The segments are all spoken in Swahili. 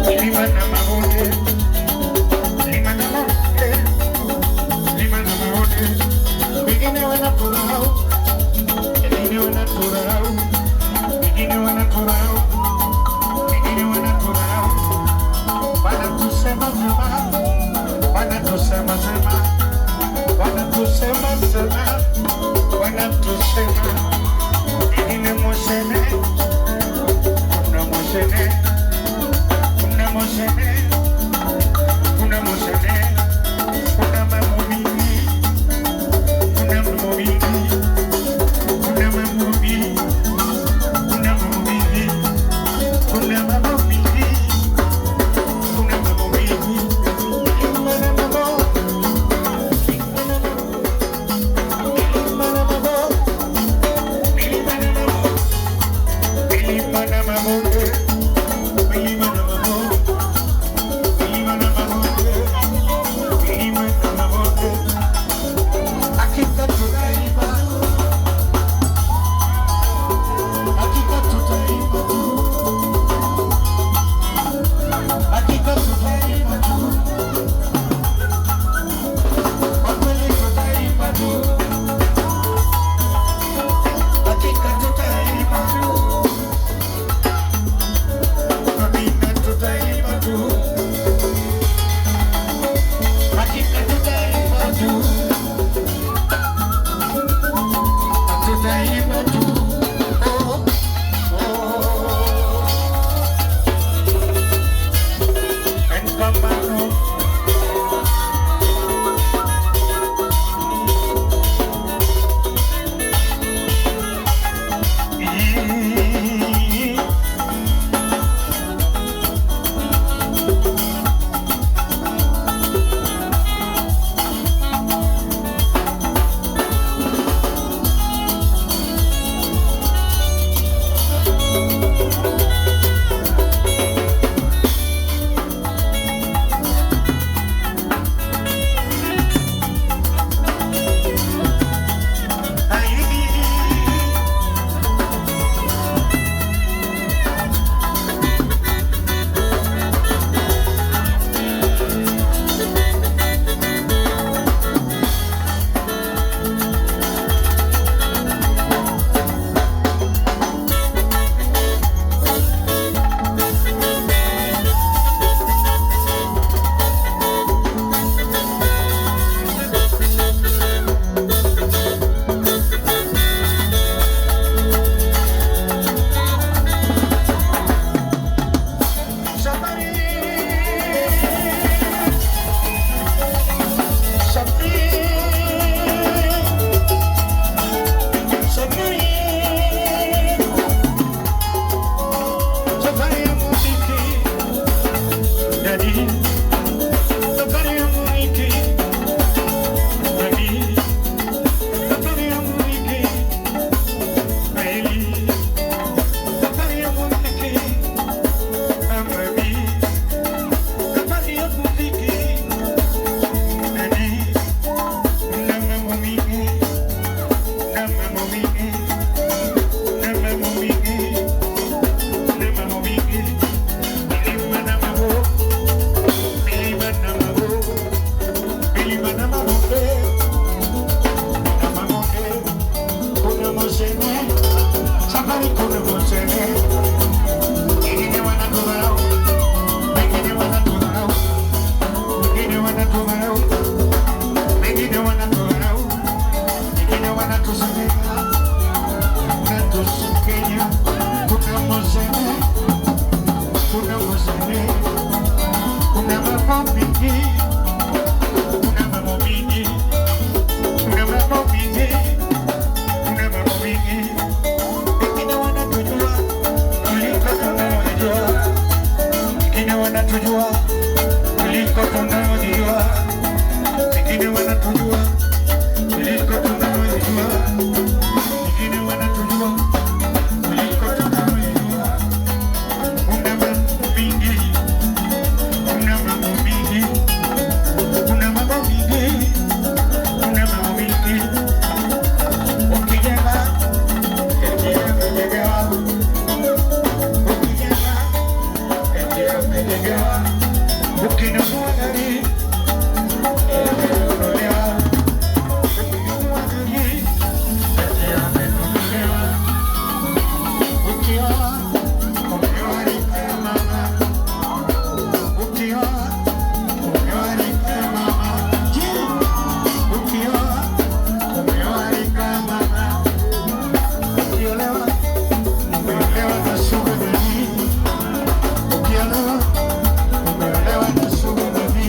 Milima na mabonde, milima na mabonde, milima na mabonde. Wengine wanatudharau, wengine wanatudharau, wengine wanatudharau, wengine wanatudharau. Wanatusema sema, wanatusema sema, wanatusema sema, wanatusema. Wengine mosene, kuna mosene, kuna mosene, kuna mosene, kuna mambo mingi, kuna mambo mingi, kuna mambo mingi, kuna mambo mingi, kuna mambo mingi, kuna mambo mingi, kuna mambo, kuna mambo, milima na mabonde, milima na mabonde, milima na mabonde, milima na mabonde. Hakika tutaimba, hakika tutaimba tu, hakika tutaimba tu, kwa kweli tutaimba tu, hakika tutaimba tu, amina tutaimba tu, hakika tutaimba tu, tutaimba tu. Oh, oh. Enkamano. Safari, safari, safari, safari ya muziki, dadi, safari ya muziki, dadi, safari ya muziki, Eli, safari ya muziki, Amami, safari ya muziki, dadi, na mambo mingi, na mambo mingi, na mambo mingi, na mambo mingi, milima na mabo, milima na mabo, milima na mabonde, na mabonde, kuna mosene, safari kuna mosene, wengine wanatudharau, wengine wanatudharau, wengine wanatudharau, wengine wanatudharau, wengine wanatusemea, wanatusukenya, kuna mosene, kuna mosene, kuna mambo mingi, kuna mambo mingi, kuna mambo mingi, kuna mambo mingi. Wengine wanatujua kuliko tunavyojua, wengine wanatujua kuliko tunavyojua, wengine wanatujua kuliko tunavyojua, wengine wanatujua kuliko tunavyojua. Kuna mambo mingi, kuna mambo mingi. umejengewa. Ukinunua gari umenunuliwa. Ukinunua gari umenunuliwa. Ukioa umeoa mama. Ukioa umeoa mama. Ukioa umeoa mama. Ukiolewa umeolewa na sugar daddy. Ukiolewa umeolewa na sugar daddy.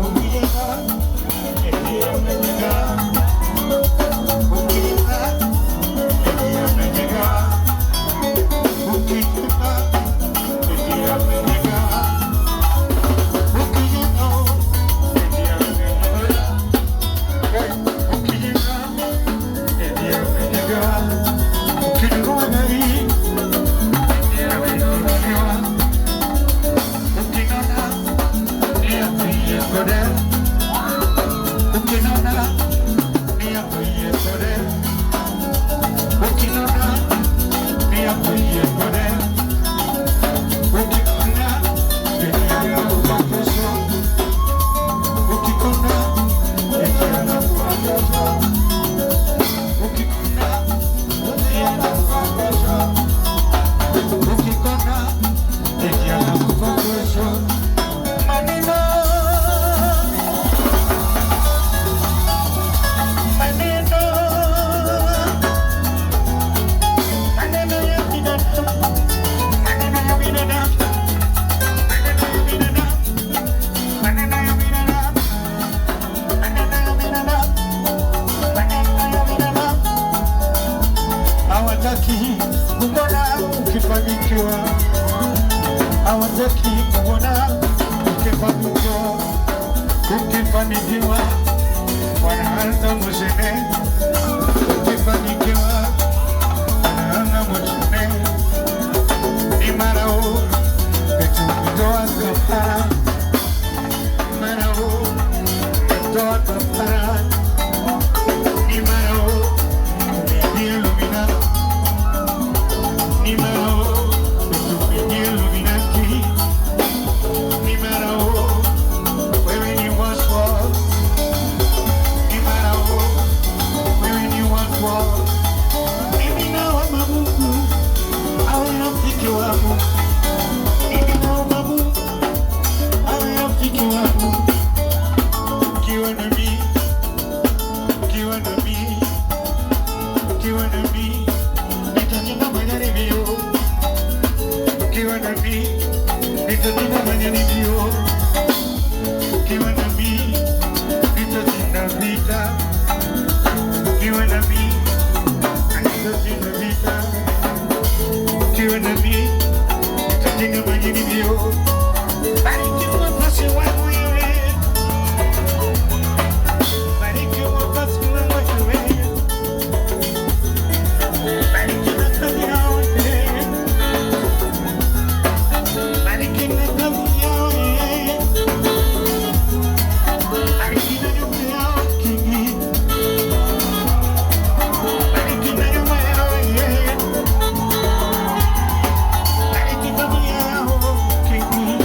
Ukijenga eti umejenga. Ukijenga eti umejenga. Ukijenga eti umejenga. Ukijenga eti umejenga. Ukijenga eti umejenga. Ukinunua gari eti umenunuliwa. Ukinona ni ya Ukinona ni ya Ukinona ni ya Ukinona ni ya kesho. Ukikona eti anakuwa kesho. Ukikona eti anakuwa kesho. Ukikona eti anakuwa kesho. Maneno, maneno, maneno ya binadamu, maneno ya binadamu, maneno ya binadamu, maneno ya binadamu, maneno ya binadamu, maneno ya binadamu. Hawataki kuona ukifanikiwa, hawataki kuona ukifanikiwa. Ukifanikiwa wanaanza mushene, ukifanikiwa wanaanza mushene. Ni marao etumitoa kafara, marao toa kafara, ni marao umeingia ni marao umeingia Illuminati, ni marao wewe ni waswa, ni marao wewe ni waswa. Mimi naomba Mungu awe rafiki wangu, mimi naomba Mungu awe rafiki wangu. Ukiwa nami, ukiwa nami, ukiwa nami, nitashinda majaribio. Ukiwa nami, nitashinda majaribio. Ukiwa nami, nitashinda vita. Ukiwa nami, nitashinda vita. Ukiwa nami, nitashinda majaribio. Bariki wafuasi wangu wewe. Bariki wafuasi wangu wewe. Bariki na kazi yao wewe. Bariki na kazi yao wewe. Bariki na nyumba yao kingi. Bariki na nyumba yao wewe. Bariki familia yao kingi.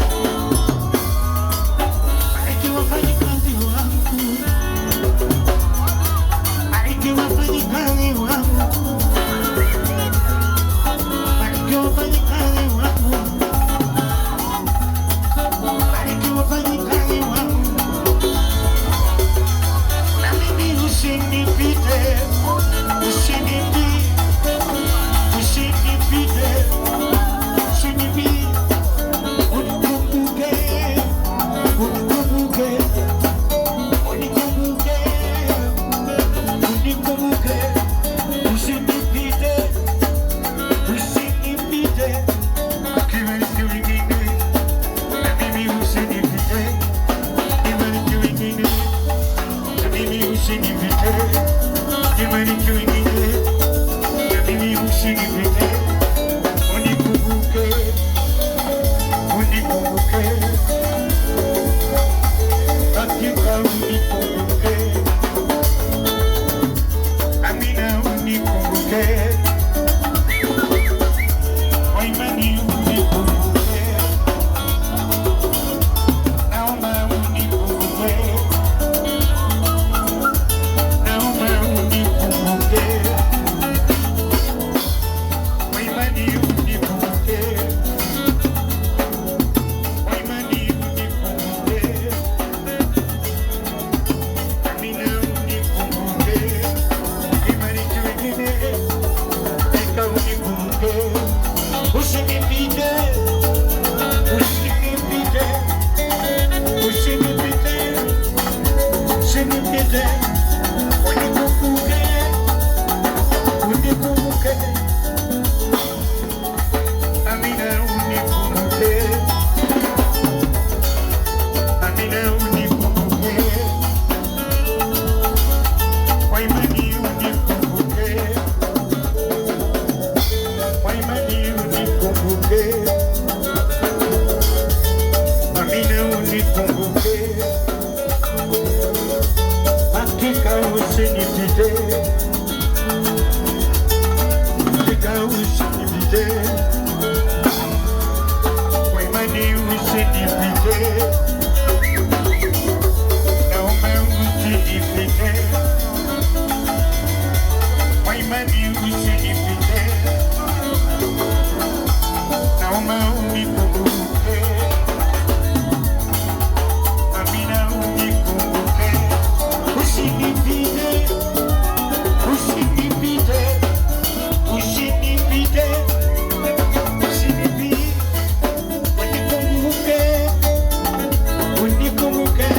Usinipite, naomba usinipite, kwa imani usinipite, naomba unikumbuke, Amina unikumbuke, usinipite, usinipite, usinipite, usinipite, unikumbuke, unikumbuke.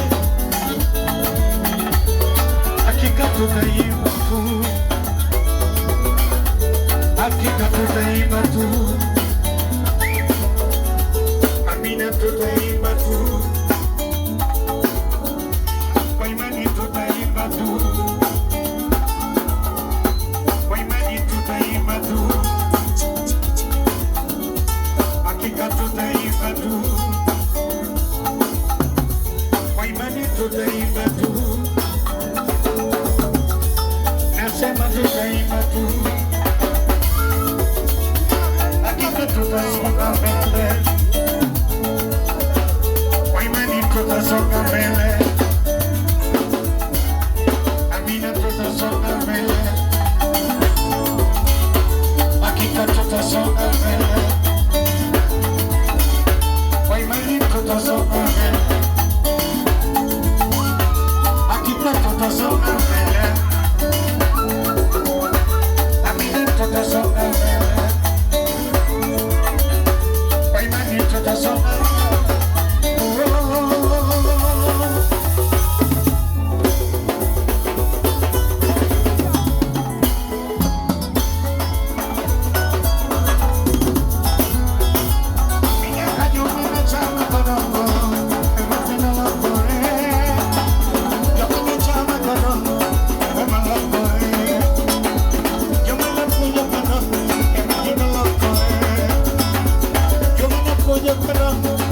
Hakika tutaimba tu, hakika tutaimba tu, Amina tutaimba tu, kwa imani tutaimba tu, kwa imani tutaimba tu, hakika tutaimba tu, kwa imani tutaimba tu, nasema tutaimba tu, hakika tutasonga mbele, kwa imani tutasonga mbele, Amina tutasonga mbele, hakika tutasonga mbele, kwa imani tutasonga mbele, hakika tutasonga mbele, Amina tutasonga mbele, kwa imani tutasonga mbele. Oh.